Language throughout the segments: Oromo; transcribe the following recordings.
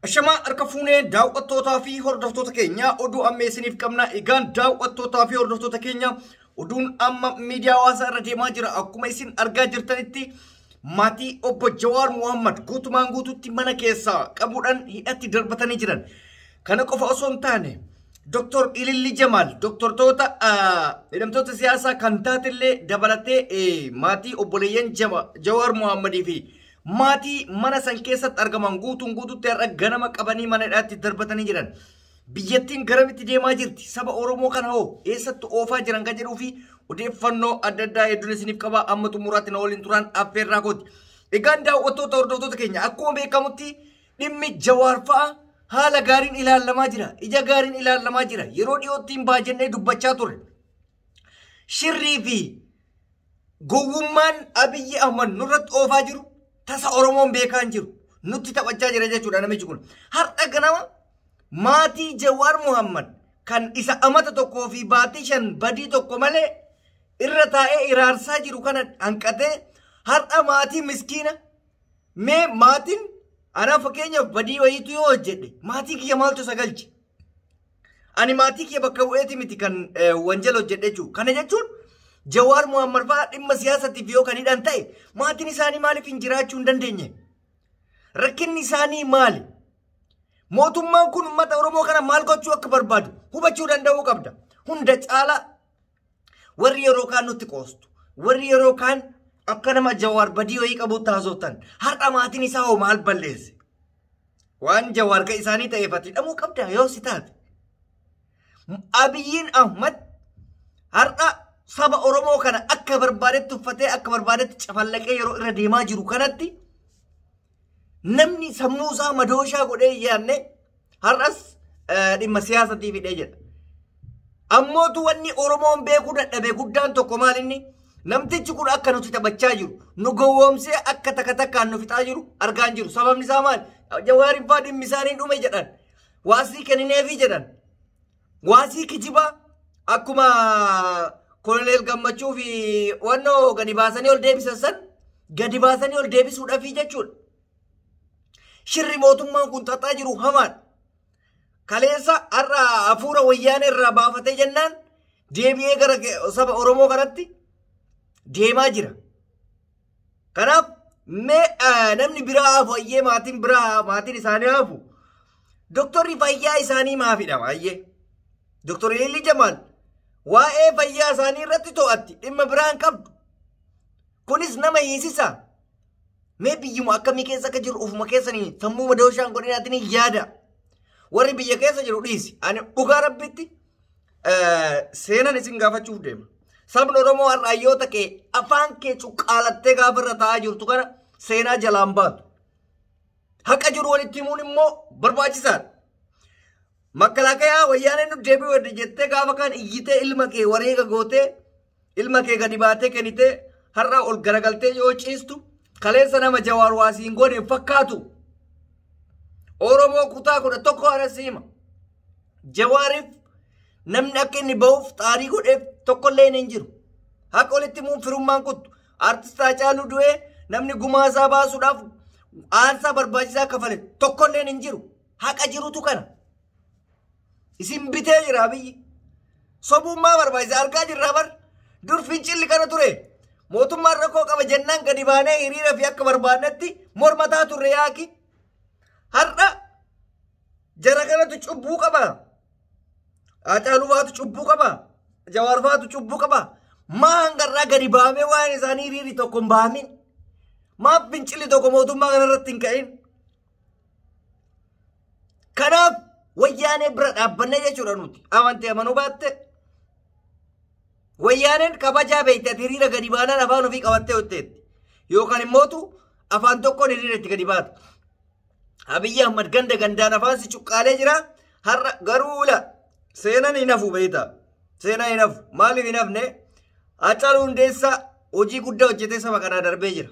Ashamaa harka fuunee daawwattootaa fi hordoftoota keenya oduu ammeessiniif qabna. Egaan daawwattootaa fi hordoftoota keenya oduun amma miidiyaa hawaasaa irra deemaa jira. Akkuma isin argaa jirtanitti maatii obbo Jawaar Mohammad guutumaan guututti mana keessaa qabuudhaan hidhatti darbatanii jiran. Kana qofa osoo hin taane Dr. Ililli Jamaal doktortoota hidhamtoota siyaasaa kan taatellee dabalatee maatii obboleeyyan Jawaar Mohammadii fi maatii mana san keessatti argaman guutuun guututti har'a ganama qabanii mana hidhaatti darbatanii jiran. Biyyattiin garamitti deemaa jirti? Saba Oromoo kana hoo eessatti oofaa jiran kan jedhuu fi odeeffannoo adda addaa hedduun isiniif qaba. Amma xumuraatti na waliin turan affeerraa kooti. Egaan daawwattoota hordoftoota keenya akkuma beekamutti dhimmi Jawaar fa'a haala gaariin ilaalamaa jira. Ija gaariin ilaalamaa jira. Yeroo dhiyootti hin baajannee dubbachaa turre. Shirrii fi gowwummaan Abiyyi Ahmad nurratti oofaa jiru tasa Oromoon beekaa hin jiru. Nutti taphachaa jira jechuudha namichi kun. Har'a ganama maatii Jawaar Mohammad kan isa amata tokkoo fi baatii 5 badii tokko malee irra taa'ee iraarsaa jiru kana hanqatee har'a maatii miskiina mee maatiin anaa fakkeenyaaf badii wayiitu yoo hojjedhe maatii kiyya maaltu isa galche? Ani maatii kiyya bakka bu'eeti miti kan wanjala hojjedhe jechuudha. Kana jechuun Jawaar Mohammad fa'aa dhimma siyaasatiif yoo kan hidhan ta'e maatiin isaanii maaliif hin jiraachuu hin dandeenye? Rakkinni isaanii maali? Mootummaan kun uummata Oromoo kana maal gochuu akka barbaadu hubachuu danda'uu qabda. Hunda caalaa warri yeroo kaan nutti qoostu, warri yeroo kaan akka nama Jawaar badii wayii qabu taasiftan har'a maatiin isaa hoo maal balleesse? Waan Jawaar kan isaanii ta'eef ati hidhamuu qabda yoo si taate. Abiyyiin Ahmad har'a saba Oromoo kana akka barbaadetti uffatee akka barbaadetti cafallaqee yeroo irra deemaa jiru kanatti namni sammuu isaa madooshaa godhee yaadne har'as dhimma siyaasatiif hidhee jedha. Ammootu wanni Oromoon beekuu dadhabe guddaan tokko maal inni namtichi kun akka nuti taphachaa jiru nu gowwoomsee akka takka takkaan nu fixaa jiru argaa hin jiru. Sababni isaa maali? Jawaariin fa'aa dhimmi isaanii dhume jedhan. Waasii kennineefii jedhan. Waasii kijibaa akkuma Koloneel Gammachuu fi wannoo gadi baasanii ol deebisan san gadi baasanii ol deebisuudhaafii jechuudha. Shirri mootummaan kun xaxaa jiru hamaadha. Kaleessa har'a hafuura wayyaanee irraa baafatee jennaan deebi'ee gara saba Oromoo kanatti deemaa jira. Kanaaf mee namni biraa hafu ayyee maatiin biraa maatiin isaanii hafu doktorri fayyaa isaanii maafidha baay'ee. Doktor Ililli Jamaal waa'ee fayyaa isaanii irratti to'atti dhimma biraa hin qabdu. Kunis nama hiisisa. Mee biyyuma akkamii keessa akka jiru ofuma keessanii sammuu madooshaan godhinaatiin yaada. Warri biyya keessa jiru dhiisi. Ani dhugaa rabbitti seenan isin gaafachuuf deema. Sabni Oromoo har'a hayyoota kee afaan kee cuqqaalattee gaafa irra taa'aa jirtu kana seenaa jalaan baatu. Haqa jiru walitti himuun immoo barbaachisaadha. Makkalaakayaa wayyaaneen nu deebi'u jettee gaafa kaan iyyitee ilma kee wareega gootee ilma kee gadi baatee kennitee har'a ol garagaltee yoo ciistu kaleessa nama Jawaar waasii hin goone hin fakkaatu. Oromoo kutaa 11 haala siima. Jawaariif namni akka inni bahuuf xaarii godheef tokkollee hin jiru. Haqa walitti himuun firummaan kuttu. Artist Haacaaluu du'ee namni gumaa isaa baasuudhaaf aarsaa barbaachisaa kafale tokkollee hin jiru. Haqa jirutu kana. Isin bitee jira biyyi. Sobummaa barbaachisa argaa jirra bar. Dur fincilli kana ture. Mootummaan rakkoo qaba jennaan gadi baanee hiriira fi akka barbaadnetti mormataa turre yaaki. Har'a jara kanatu cubbuu qaba. Haacaaluu fa'aatu cubbuu qaba. Jawaar fa'aatu cubbuu qaba. Maa hangarraa gadi baamee waan isaanii hiriirri tokko hin baamin? Maaf fincilli tokko mootummaa kanarratti hin ka'in? Kanaaf wayyaanee bira dhaabbannee jechuudha nuti. Amantee amanuu baatte. Wayyaaneen kabajaa beekte ati hiriira gadi baanaan afaan ofii qabattee hojjetti. Yookaan immootu afaan tokkoon hiriira itti gadi baata. Abiyyi Ahmad ganda gandaan afaan si cuqqaalee jira. Har'a garuu ila seenaan hin hafu beekta. Seenaan hin hafu. Maaliif hin hafne? Haacaaluu Hundeessaa hojii guddaa hojjetee saba kanaa darbee jira.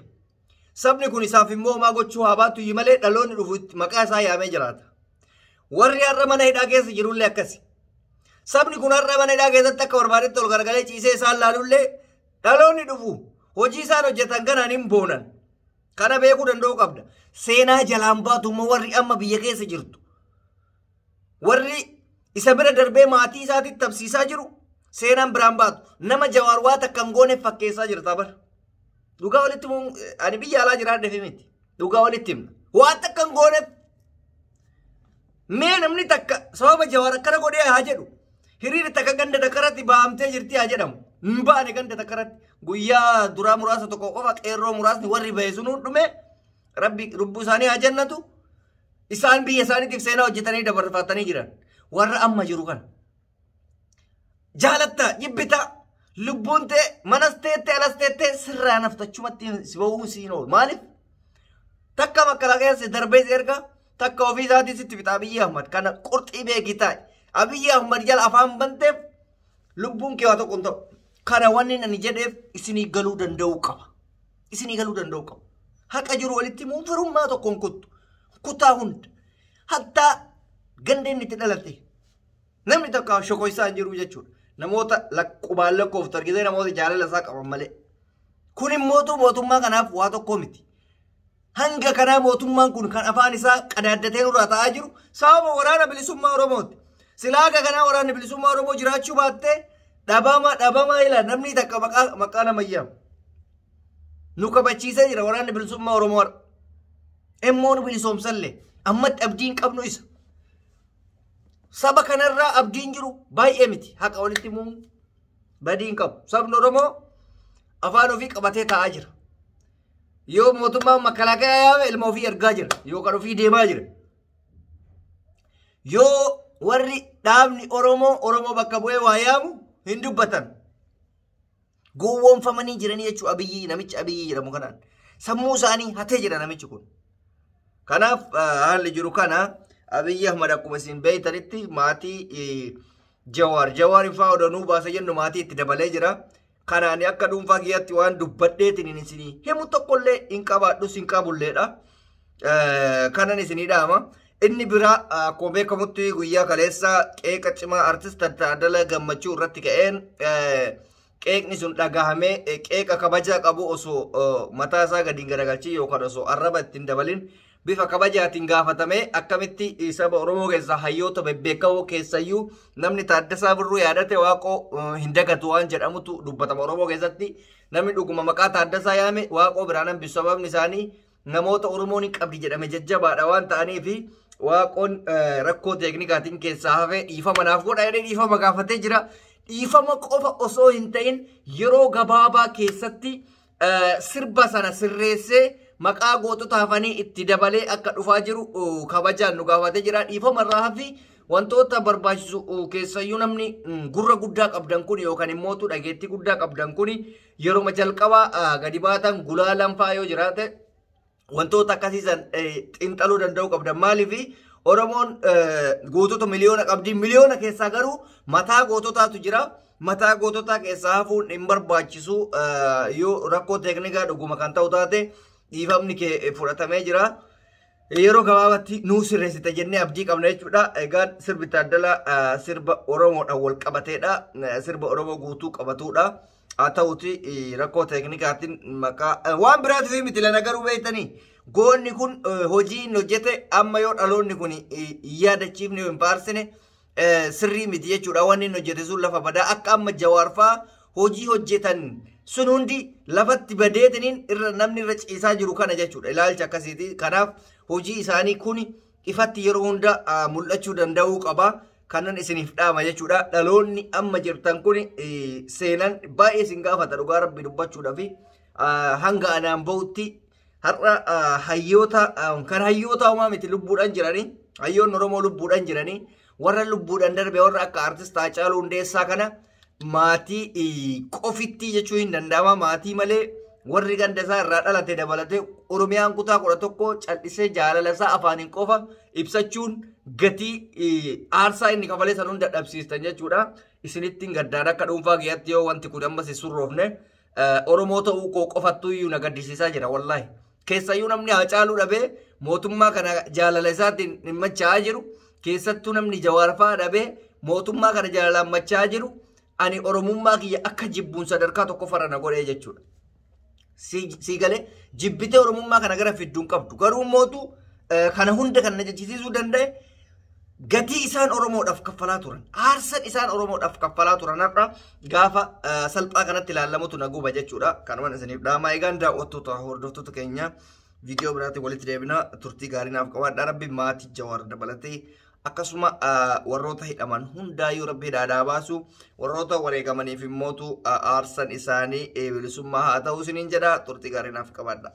Sabni kun isaaf immoo homaa gochuu haa baatu iyyuu malee dhaloonni dhufu maqaa isaa yaamee jiraata. Warri har'a mana hidhaa keessa jirullee akkasi. Sabni kun har'a mana hidhaa keessatti akka barbaadetti ol garagalee ciisee isaan laalullee dhaloonni dhufu hojii isaan hojjetan kanaan hin boonan. Kana beekuu danda'uu qabda. Seenaa jalaan baatu immoo warri amma biyya keessa jirtu. Warri isa bira darbee maatii isaatitti tabsiisaa jiru seenaan biraan baatu. Nama Jawaar waa takka hin gooneef fakkeessaa jirta bara. Dhugaa walitti ani biyya alaa jiraadheef miti. Dhugaa walitti himna. Waa takka hin gooneef. Mee namni takka sababa Jawaar akkana godhee haa jedhu. Hiriirri takka ganda takkarratti bahamtee jirti haa jedhamu. Hin baane ganda takkarratti. Guyyaa duraa muraasa tokko qofa qeerroo muraasni warri bahe sunuu dhume rabbi lubbuu isaanii haa jannatu. Isaan biyya isaaniitiif seenaa hojjetanii dabarfatanii jiran. Warra amma jiru kana. Jaalatta jibbita lubbuun ta'e manas teettee alas teettee sirraa naftachumatti si ba'uun siin oolu. Maaliif? Takka makkalaaqeessa darbee si erga takka ofii isaatii sitti fixa Abiyyi Ahmad kana qurxii beekii taa'e. Abiyyi Ahmad jala afaan banteef lubbuun kee waa tokko hin ta'u. Kana wanni ani jedheef isinii galuu danda'uu qaba. Isinii galuu danda'uu qaba. Haqa jiru walitti himuun firummaa tokkoon kuttu. Kutaa hunda. Hattaa ganda inni itti dhalate. Namni tokko shokoo isaa hin jiru jechuudha. Namoota qubaan lakkooftu argitee namoota jaalala isaa qaban malee. Kun immoo mootummaa kanaaf waa tokko miti. Hanga kanaa mootummaan kun kan afaan isaa qadaaddatee nurraa ta'aa jiru sababa waraana bilisummaa Oromooti. Silaa haga kanaa waraanni bilisummaa Oromoo jiraachuu baattee dhabama dhabama ila namni takka maqaa nama yaamu. Nu kabachiisee jira waraanni bilisummaa Oromoo har'a. Immoo nu bilisoomsallee ammatti abdiin qabnu isa. Saba kanarraa abdiin jiru baay'ee miti. Haqa walitti himuun badii hin qabu. Sabni Oromoo afaan ofii qabatee taa'aa jira. Yoo mootummaan makalaakaa yaame ilma ofii ergaa jira. Yookaan ofii deemaa jira. Yoo warri dhaabni Oromoo Oromoo bakka bu'ee waa yaamu hin dubbatan. Gowwoomfamanii jiranii jechuudha Abiyyi namichi Abiyyi jedhamu kanaan. Sammuu isaanii hatee jira namichi kun. Kanaaf haalli jiru kana Abiyyi Ahmad akkuma isin beektanitti maatii Jawaar Jawaar fa'aa odoo baasa jennu maatii itti dabalee jira. Kanaan akka dhuunfaa kiyyaatti waan dubbadheetiin isinii himu tokkollee hin qabaadhus hin qabulleedha. Kanan isinii dhaama. Inni biraa akkuma beekamutti guyyaa kaleessa qeeqa cimaa artist Taaddala Gammachuu irratti ka'een qeeqni sun dhagahamee qeeqa kabajaa qabu osoo mataa isaa gadi hin garagalchiin yookaan osoo arraba ittiin dabalin bifa kabajaatiin gaafatamee akkamitti saba Oromoo keessaa hayyoota bebbeekamoo keessayyuu namni Taaddasaa Birruu yaadate Waaqoo hin dagatu waan jedhamutu dubbatama Oromoo keessatti. Namni dhuguma maqaa Taaddasaa yaame Waaqoo biraan hambisu sababni isaanii namoota Oromoon hin qabdi jedhame jajjabaadha waan ta'aniifi Waaqoon rakkoo teeknikaatiin keessaa hafee dhiifama naaf godha jedhee dhiifama gaafatee jira. Dhiifama qofa osoo hin ta'in yeroo gabaabaa keessatti sirba sana sirreessee maqaa gootota hafanii itti dabalee akka dhufaa jiru kabajaan nu gaafatee jira. Dhiifama irraa hafi wantoota barbaachisu keessayyuu namni gurra guddaa qabdan kun yookaan immoo dhageettii guddaa qabdan kun yeroo jalqabaa gadi baatan gulaalan fa'aa yoo jiraate wantoota akkasiisan xiinxaluu danda'uu qabdan. Maaliif Oromoon gootota miliyoona qabdi. Miliyoona keessaa garuu mataa goototaatu jira. Mataa goototaa keessaa hafuun hin barbaachisu yoo rakkoo teeknikaa dhuguma kan ta'u taate dhiifamni kee fudhatamee jira. Yeroo gabaabaatti nuu sirreessite jennee abdii qabna jechuudha. Egaan sirbi Taaddalaa sirba Oromoodhaan wal qabateedha. Sirba Oromoo guutuu qabatudha. Haa ta'uti rakkoo teeknikaatiin maqaa waan biraatiif miti lana garuu beektanii goonni kun hojii inni hojjete amma yoo dhaloonni kun yaadachiifne yoo hin faarsine sirrii miti jechuudha. Wanni inni hojjete sun lafa badaa akka amma Jawaar fa'aa hojii hojjetan sun hundi lafatti badeetiniin irra namni irra ciisaa jiru kana jechuudha. Ilaalcha akkasiiti. Kanaaf hojii isaanii kun ifatti yeroo hunda mul'achuu danda'uu qaba. Kanan isiniif dhaama jechuudha. Dhaloonni amma jirtan kun seenan baay'ee isin gaafata dhugaa rabbi dubbachuudhaaf hanga anaan bahutti har'a hayyoota kan hayyoota homaa miti lubbuudhaan jiranii hayyoonni Oromoo lubbuudhaan jiranii warra lubbuudhaan darbe warra akka artist Haacaaluu Hundeessaa kana maatii qofittii jechuu hin danda'ama. Maatii malee warri ganda isaa irraa dhalate dabalatee Oromiyaan kutaa 11 callisee jaalala isaa afaaniin qofa ibsachuun gatii aarsaa inni kafalee san hunda dhabsiistan jechuudha. Isinittiin gaddaan akka dhuunfaa kiyyaatti yoo wanti kun ammas hin surroofne Oromoo ta'uu koo qofattuu iyyuu na gaddisiisaa jira wallaahi. Keessayyuu namni Haacaaluu dhabee mootummaa kana jaalala isaatiin hin machaa'aa jiru. Keessattuu namni Jawaar fa'aa dhabee mootummaa kana jaalalaan machaa'aa jiru. Ani Oromummaa kiyya akka jibbuun sadarkaa tokkoffarra na godhee jechuudha. Sii galee jibbitee Oromummaa kana gara fidduun qabdu. Garuu mootu kana hunda kan na jechisiisuu danda'e gatii isaan Oromoodhaaf kaffalaa turan, aarsan isaan Oromoodhaaf kaffalaa turan har'a gaafa salphaa kanatti ilaalamutu na guba jechuudha. Kanumaan isiniif dhaamaa. Egaan daawwattoota hordoftoota keenya, viidiyoo biraatiin walitti deebina. Turtii gaarii naaf qabaadhaa. Rabbi maatii Jawaar dabalatee akkasuma warroota hidhaman hundaayyuu Rabbi hidhaadhaa baasu, warroota wareegamaniif immootu aarsan isaanii bilisummaa haa ta'u isiniin jedha. Turtii gaarii naaf qabaadhaa.